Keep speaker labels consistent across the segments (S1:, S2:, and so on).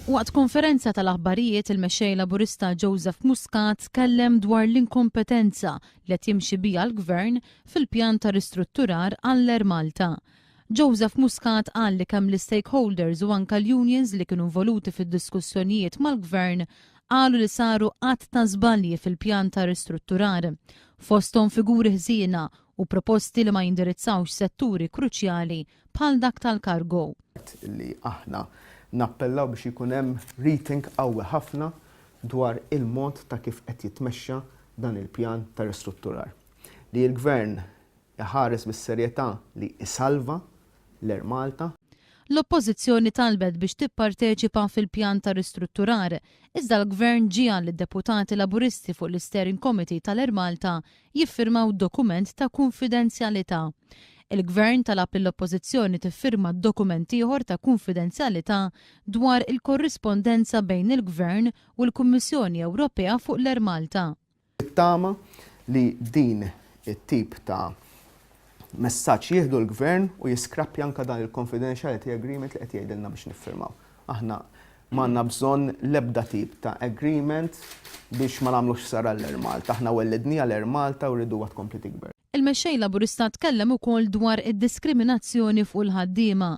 S1: Waqt konferenza tal-aħbarijiet il-Mexxej Laburista Joseph Muscat tkellem dwar l-inkompetenza li qed jimxi biha l-Gvern fil-pjan ta' ristrutturar għall-Air Malta. Joseph Muscat qal li kemm l-istakeholders u anke l-unions li kienu involuti fid-diskussjonijiet mal-Gvern qalu li saru għadd ta' żbalji fil-pjan ta' ristrutturar, fosthom figuri ħżiena u proposti li ma jindirizzawx setturi kruċjali bħal dak tal-kargo.
S2: Li aħna nappellaw biex ikun hemm rethink qawwi ħafna dwar il-mod ta' kif qed jitmexxa dan il-pjan ta' ristrutturar. Li l-Gvern iħares bis-serjetà li jsalva l-Air Malta.
S1: L-Oppożizzjoni talbet biex tipparteċipa fil-pjan ta' ristrutturar, iżda l-Gvern ġiegħel lid-deputati Laburisti fuq l-Isteering Committee tal-Air Malta jiffirmaw dokument ta' kunfidenzjalità. Il-Gvern talab lill-Oppożizzjoni tiffirma dokument ieħor ta' kunfidenzjalità dwar il-korrispondenza bejn il-Gvern u l-Kummissjoni Ewropea fuq l-Air Malta.
S2: Nittama li din it-tip ta' messaġġ jieħdu l-Gvern u jiskrappja anke dan il-confidentiality agreement li qed jgħidilna biex niffirmaw. Aħna m'għandna bżonn l-ebda tip ta' agreement biex ma nagħmlux ħsara l-Air Malta. Aħna wellidniha l-Air Malta u rriduha tkompli tikber.
S1: Il-Mexxej Laburista tkellem ukoll dwar id-diskriminazzjoni fuq il-ħaddiema.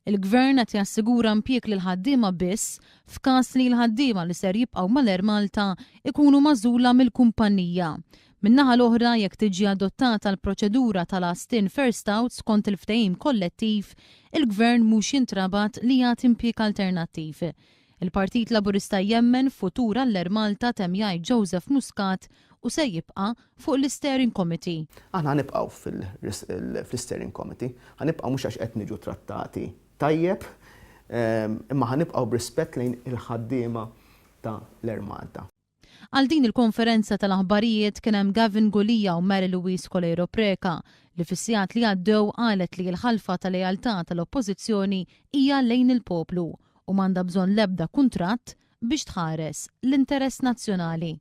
S1: Il-Gvern qed jassigura impjieg lill-ħaddiema biss f'każ li l-ħaddiema li ser jibqgħu mal-Air Malta jkunu magħżula mill-kumpanija. Min-naħa l-oħra, jekk tiġi adottata l-proċedura ta' last in first out skont il-ftehim kollettiv, il-Gvern mhux jintrabat li jagħti impjieg alternattiv. Il-Partit Laburista jemmen f'futur għall-Air Malta temm jgħid Joseph Muscat u se jibqa' fuq l-Isteering Committee.
S2: Aħna ħa nibqgħu fl-Isteering Committee. Ħa nibqgħu mhux għax qed niġu trattati tajjeb, imma ħa nibqgħu b'rispett lejn il-ħaddiema ta' l-Air Malta.
S1: Għal din il-konferenza tal-aħbarijiet kien hemm Gavin Gulia u Mary Louise Coleiro Preca li fis-sigħat li għaddew qalet li l-ħalfa ta' lealtà tal-Oppożizzjoni hija lejn il-poplu u m'għandha bżonn l-ebda kuntratt biex tħares l-interess nazzjonali.